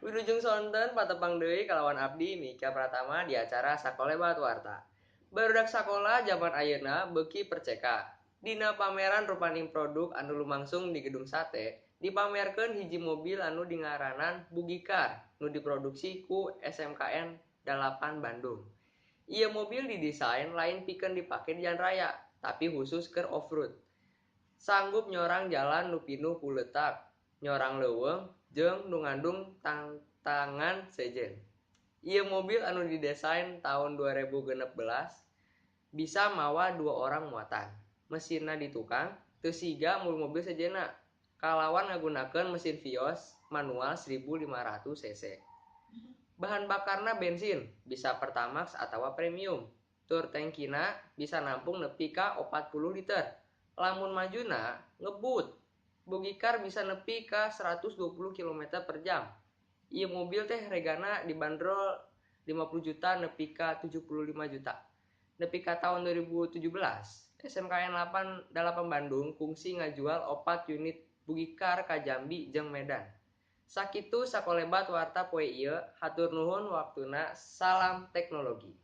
Wilujeng sonten patepang deui kalawan abdi Mika Pratama di acara Sakolebat Warta. Barudak sakola zaman ayeuna beuki perceka. Dina pameran rupaning produk anu lumangsung di Gedung Sate, dipamerkeun hiji mobil anu dingaranan Buggy Car nu diproduksi ku SMKN 8 Bandung. Ieu mobil didesain lain pikeun dipake di jalan raya, tapi khusus keur off-road. Sanggup nyorang jalan nu pinuh ku leutak, nyorang leuweung jeung nu ngandung tangtangan sejen. Ieu mobil anu didesain taun 2016 bisa mawa dua orang muatan. Mesinna ditukang teu siga mobil-mobil sejenna, kalawan ngagunakeun mesin Vios manual 1500 cc. Bahan bakarna bensin, bisa Pertamax atawa premium. Tur tangkina bisa nampung nepi ka 40 liter. Lamun majuna ngebut, Buggy Car bisa nepi ka 120 km per jam. Ieu mobil teh regana dibanderol 50 juta nepi ka 75 juta. Nepi ka taun 2017, SMKN 8 Bandung kungsi ngajual 4 unit Buggy Car ka Jambi jeung Medan. Sakitu Sakolebat Warta poe ieu, hatur nuhun waktuna, salam teknologi.